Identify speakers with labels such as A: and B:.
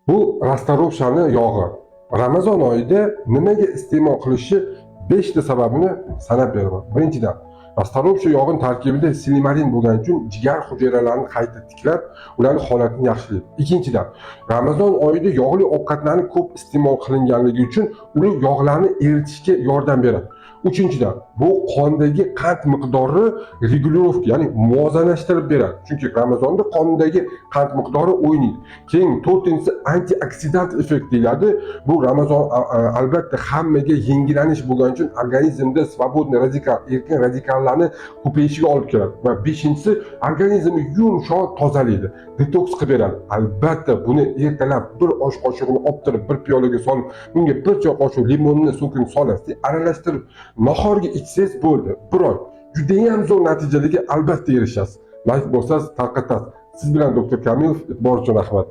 A: Bu расторопша ni yog'i. Ramazon oyida nimaga iste'mol qilishi 5 ta sababini sanab beraman. Birinchidan, расторопша yog'ini tarkibida silimarin bo'lgani uchun jigar hujayralarini qayta tiklab, ularning holatini yaxshilaydi. Ikkinchidan, Ramazon oyida yog'li ovqatlarni ko'p iste'mol qilinganligi uchun ular yog'larni eritishga yordam beradi. Uchinchidan, bu qondagi qand miqdori регулировка, ya'ni muvozanlashtirib beradi. Chunki Ramazonda qondagi qand miqdori o'ynaydi. Keyin to'rtinchisi, antioksidant effekt deyiladi. Bu Ramazon albatta hammaga yengillanish bo'lgani uchun organizmda свободный radikal, erkin radikallarni ko'payishiga olib keladi. Va beshinchisi, organizmni yumshoq tozalaydi, detoks qilib beradi. Albatta buni ertalab bir osh qoshig'ini olib turib, bir piyolaga solib, bunga bir choy qoshiq limonni sokini solasiz, aralashtirib nahorga ichsangiz bo'ldi. Bir oy judayam zo'r natijalarga albatta erishasiz. Layk bosasiz, tarqatasiz. Siz bilan doktor Kamilov. E'tibor uchun rahmat.